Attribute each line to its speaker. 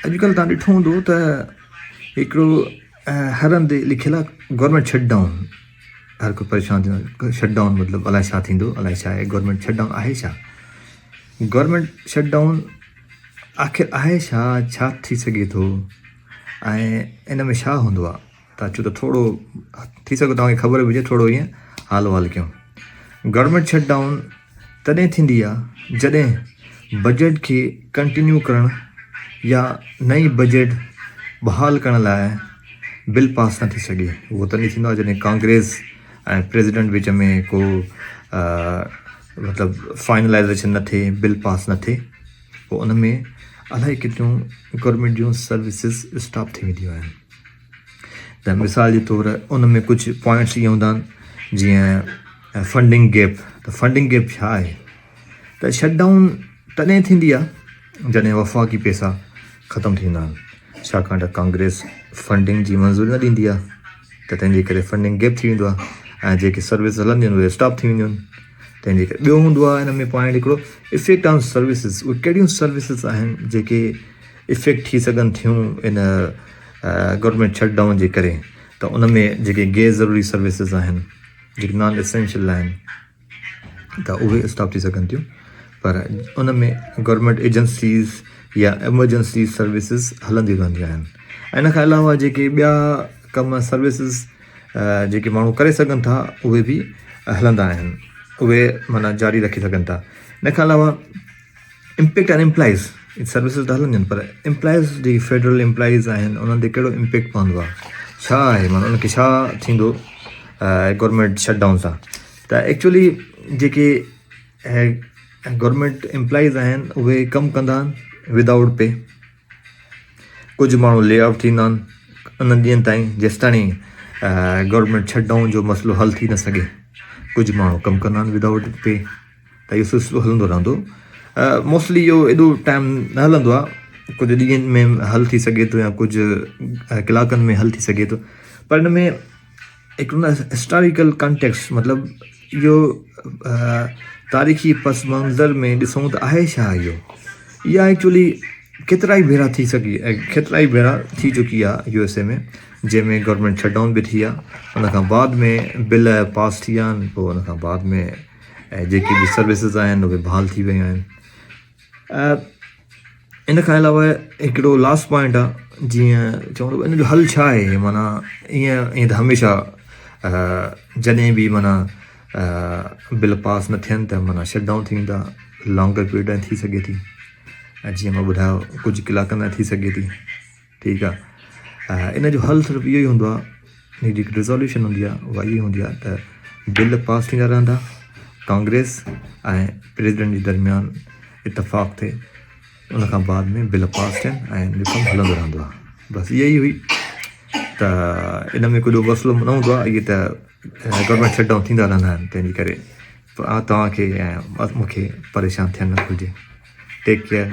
Speaker 1: اڄڪلهه توهان ڏٺو هوندو ته هڪڙو هر هنڌ لکيل آهي گورنمينٽ شٽ ڊائون. هر ڪو پريشان ٿيندو شٽ ڊائون مطلب الائي ڇا ٿيندو الائي ڇا آهي گورنمينٽ شٽ ڊائون آهي ڇا؟ گورنمينٽ شٽ ڊائون آخر آهي ڇا؟ ڇا ٿي سگهي ٿو ۽ ان ۾ ڇا هوندو آهي؟ ته اچو ته ٿورو ٿي سگهي توهان کي خبر به هجي ٿورو ائين حال وال ڪيون. گورنمينٽ شٽ ڊائون تڏهن ٿيندي آهي جڏهن بجيٽ کي ڪنٽينيو ڪرڻ يا نئين بجيٽ بحال ڪرڻ لاء بل پاس نه ٿي سگهي. اهو تڏهن ٿيندو آهي جڏهن ڪانگريس ۽ پريزيڊنٽ وچ ۾ ڪو مطلب فائنلائزيشن نه ٿئي، بل پاس نه ٿئي، پوء ان ۾ الائي ڪيتريون گورنمينٽ جون سروسز اسٽاپ ٿي وينديون آهن. ته مثال جي طور ان ۾ ڪجهه پوائنٽس ائين هوندا آهن جيئن فنڊنگ گيپ ته فنڊنگ گيپ ڇا آهي ته شٽ ڊائون تڏهن ٿيندي آهي جڏهن وفاقي پئسا ختم ٿي ويندا آهن ڇاڪاڻ ته ڪانگريس فنڊنگ جي منظوري نه ڏيندي آهي ته تنهن جي ڪري فنڊنگ گيپ ٿي ويندو آهي ۽ جيڪي سروس هلنديون آهن اهي اسٽاپ ٿي وينديون آهن تنهن جي ڪري ٻيو هوندو آهي ان ۾ پوائنٽ هڪڙو افيڪٽ آن سروسز اهي ڪهڙيون سروسز آهن جيڪي افيڪٽ ٿي سگهن ٿيون ان گورنمينٽ شٽ ڊائون جي ڪري ته ان ۾ جيڪي غير ضروري سروسز آهن جيڪي نان اسينشل آهن ته اهي اسٽاپ ٿي سگهن ٿيون پر ان ۾ گورنمينٽ ايجنسيز يا ايمرجنسي سروسز هلنديون رهنديون آهن ان کان علاوه جيڪي ٻيا ڪم سروسز جيڪي ماڻهو ڪري سگهن ٿا اهي به هلندا آهن اهي معنيٰ جاري رکي سگهن ٿا ان کان علاوه امپيڪٽ آن امپلائيز سروسز ته هلنديون آهن پر امپلائيز جيڪي فيڊرل امپلائيز آهن انهن تي ڪهڙو امپيڪٽ پوندو آهي ڇا آهي معنيٰ انهن کي ڇا ٿيندو گورنمينٽ شٽ ڊائون سان ته ايڪچولي جيڪي گورنمينٽ امپلائيز آهن اهي ڪم ڪندا آهن ودائوٽ پي ڪجهه ماڻهو لي آف ٿيندا آهن انهن ڏينهن تائين جيستاڻي گورنمينٽ شٽ ڊائون جو مسئلو حل ٿي نه سگهي ڪجهه ماڻهو ڪم ڪندا آهن ودائوٽ پي ته اهو سلسلو هلندو رهندو. موسٽلي اهو ايڏو ٽائيم نه هلندو آهي ڪجهه ڏينهن ۾ حل ٿي سگهي ٿو يا ڪجهه ڪلاڪن ۾ حل ٿي سگهي ٿو پر ان ۾ هڪڙو نه هسٽاريڪل ڪانٽيڪسٽ مطلب اهو تاريخي پس منظر ۾ ڏسون ته آهي ڇا اهو اها ايڪچولي ڪيترا ئي ڀيرا ٿي سگهي ۽ ڪيترا ئي ڀيرا ٿي چڪي آهي يو ايس اي ۾ جنهن ۾ گورنمينٽ شٽ ڊائون به ٿي آهي ان کان بعد ۾ بل پاس ٿي ويا آهن پوء ان کان بعد ۾ ۽ جيڪي به سروسز آهن اهي بحال ٿي ويون آهن ان کان علاوه هڪڙو لاسٽ پوائنٽ آهي جيئن چوندو ان جو حل ڇا آهي معنيٰ ائين ائين ته هميشه جڏهن به معنيٰ بل پاس نه ٿين ته معنيٰ شٽ ڊائون ٿي ويندا لانگر پيريڊ ٿي سگهي ٿي ۽ جيئن مان ٻڌايو ڪجهه ڪلاڪن لاء ٿي سگهي ٿي ٺيڪ آ ان جو حل صرف اهو ئي هوندو آ ان جي جيڪي ريزوليوشن هوندي آ اها اها هوندي آ ته بل پاس ٿيندا رهندا ڪانگريس ۽ پريزيڊنٽ جي درميان اتفاق ٿئي ان کان بعد ۾ بل پاس ٿين ۽ ان جو ڪم هلندو رهندو آ بس اها ئي هئي ته ان ۾ ڪو مسئلو نه هوندو آ اهي ته گورنمينٽ شٽ ڊائون ٿيندا رهندا آهن تنهن جي ڪري توهان کي ۽ مون کي پريشان ٿيڻ نه گهرجي ٽيڪ ڪيئر.